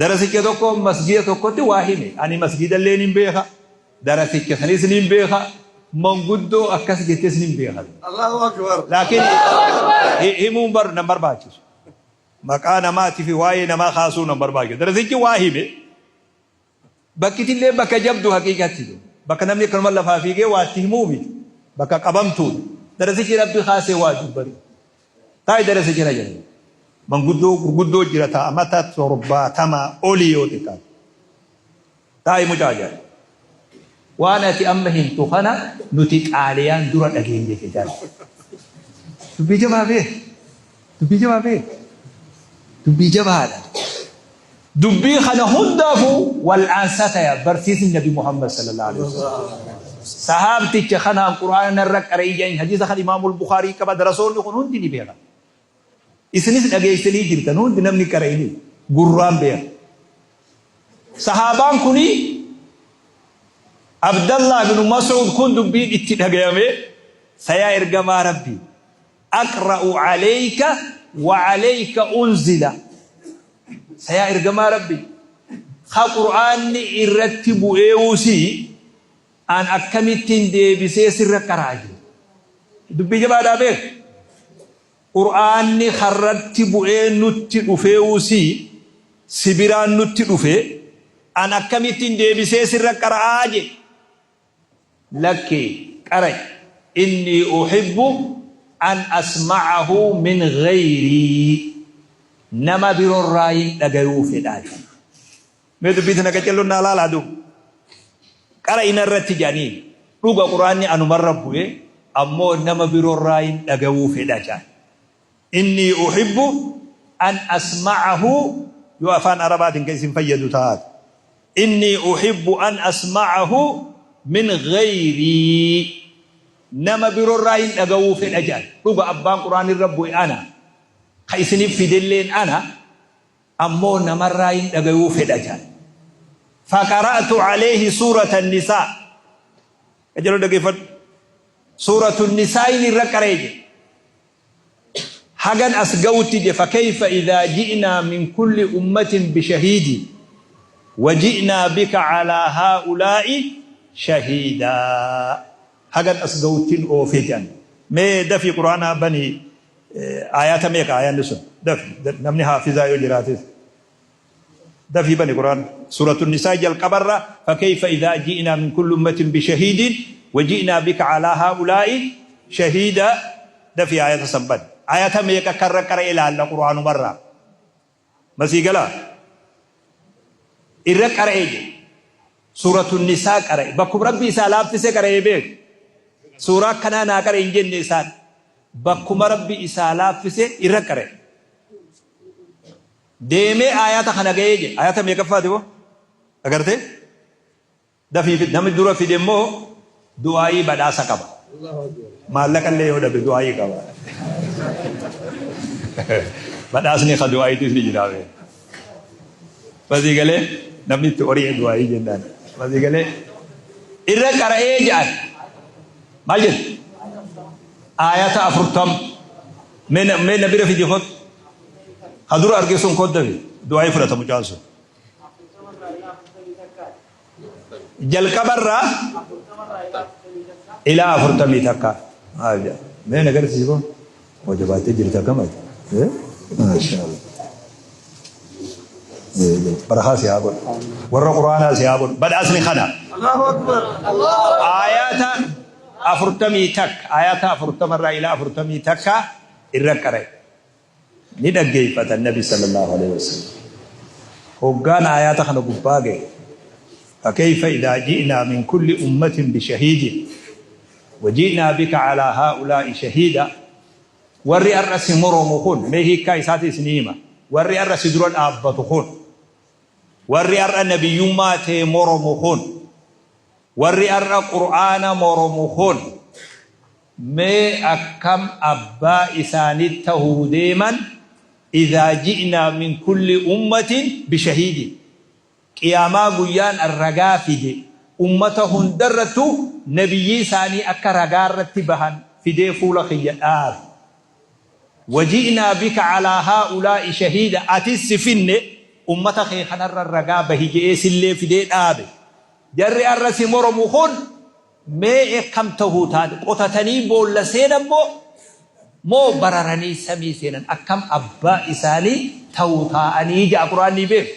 Darasicha tokko masgiida tokkotti waa hime. Ani masgiidallee nin beeka. Darasicha sanis nin beeka. Manguddoo akkas jettes nin beeka. Allahu Akbar. Laakiin himuun bar nan barbaachisu. Maqaa namaatii fi waa'ee namaa kaasuu nan barbaachisu. Darasichi waa hime. Bakkitillee bakka jabdu haqiiqatti. Bakka namni akkanuma lafaa fiigee waa itti himuu miti. Bakka qabamtuudha. Darasichi Rabbi kaasee waa dubbate. Taa'i darasichi na jedhe. Manguddoo gurguddoo jira ta'a amata 70 olii yoo xiqqaate. Taa'i mucaa jedhe. Waan ati amma himtu kana nuti Xaaliyaan dura dhageenye jedhan. Dubbii jabaa bee. Dubbii jabaa bee. Dubbii jabaadha. Dubbii kana hundaafuu wal'aansa taya barsiisni Nabi Muhammad sallallahu alaihi wasallam. Sahaabticha kanaan Qur'aana narra qara'i jedhan hadiisa kan Imaamul Bukhaarii qaba darasoonni kun hundi ni beekan. Isinis dhageessanii jirtan hundi namni qara'ini gurraan beeka. Sahaabaan kuni Abdallah bin Mas'ud kun dubbiin itti dhagayame sayaa ergamaa Rabbii aqra'u alayka wa alayka unzila sayaa ergamaa Rabbii ka Qur'aanni irratti bu'eewusi an akkamittiin deebisee sirra qara'a jedhe. Dubbii jabaadhaa beek. Qur'aanni karratti bu'ee nutti dhufeewusi si biraan nutti dhufe an akkamittiin deebisee sirra qara'aa jedhe. Lakki qara'i innii uhibbu an asma'ahu min ghayrii nama birorraayin dhagayuu fedhaa jedhe. Mee dubbii tana qacelloon naa laalaa duuba. Qara'i narratti jedhaniin dhuga Qur'aanni anumarra bu'e ammoo nama birorraayin dhagayuu fedha jedhan. Innii uhibbu an asma'ahu yoo afaan arabaatiin kan isin fayyadu taate. Innii uhibbu an asma'ahu min ghayrii nama birorraayin dhagayuu fedha jedhan. Dhuga abbaan Qur'aanni irra bu'e ana. Ka isiniif fidelleen ana. Ammoo namarraayin dhagayuu fedha jedhan. Faqara'tu alayhi suurata nisaa. Qajeeloo dhaggeeffadhu. Suuratu nisaayin irra qara'e jedhe. Hagan as ga'utti jedhe fakayfa idhaa ji'naa min kulli ummatin bishahiidi wa ji'naa bika alaa haa'ulaa'i shahiidaa. Hagan as ga'uttin oofe jedhan. Mee dafii Qur'aanaa bani Aayaata meeqa aayaanni sun? Dafi namni haafizaa yoo jiraates. Dafii bani Qur'aana. Suuratu Nisaa jalqabarra fakayfa idhaa ji'naa min kulli ummatin bishahiidin wa ji'naa bika alaa haa'ulaa'i shahiida dafii aayata san bani. Aayata meeqa karra qara ilaalla Qur'aanumarraa. Masii galaa? Irra qara'e jedhe. Suuratu Nisaa qara'e. Bakkuma Rabbi isaa laaffise qara'ee beeku. Suuraa akkanaa naa qara'e hin jenne isaan. Bakkuma Rabbi isaa laaffise irra qara'e. Deemee aayata kana ga'ee jedhe. Aayata meeqaffaati boo? Agartee? Dafii fidi. Namni dura fide immoo du'aa'ii badhaasa qaba. Maallaqa illee yoo dhabe du'aa'ii qaba. Badhaasni ka du'aa'iitis ni jira. Basii galee namni itti ori'e du'aa'ii jennaan. Basii galee irra qara'ee ja'an. Maal jedhu? Aayata 40. Mee na bira fidi kottu. Ka dura arge sun kottu dafi. Du'aa'ii fudhata mucaan sun. Jalqabarraa ilaa afurtamii takka. Mee na agarsiisi koo. Oo jabaattee jirta akkam ati? Maashaallah. Barakaa si haa godhu. Warra Quraanaa si haa godhu. Badhaasni kana. Allahu Akbar. Aayaata 41 aayaata 40rraa ilaa 41 irra qara'e. Ni dhaggeeyfatan Nabi sallallaahu aleyhi wasallam. Hoggaan aayaata kana gubbaa gahe, Fakeyfa idhaa ji'naa min kulli ummatin bishahiidin wa ji'naa bika alaa haa'ulaa'i shahiidaa. Warri har'a si moromu kun, mee hiikkaa isaatii isinii hima, warri har'a si dura dhaabbatu kun, warri har'a nabiyyummaa tee moromu kun, warri har'a Qur'aana moromu kun, Mee akkam abbaa isaanit tahuu deeman idhaa ji'naa min kulli ummatin bishahiidin qiyaamaa guyyaan an ragaa fide ummata hundarrattu nabiyyii isaanii akka ragaarratti bahan fidee fuula kiyya dhaabe waji'naa bika alaa haa'ulaa'i shahiida atis si finne. Ummata kee kanarra ragaa bahi je'ee sillee fidee dhaabe. Jarri arra si moromu kun mee ekkam tahuu taate? Qotatanii boolla seenan moo moo bararanii samii seenan? Akkam abbaa isaanii tahuu taa'anii ja'a Qur'aannii beeku.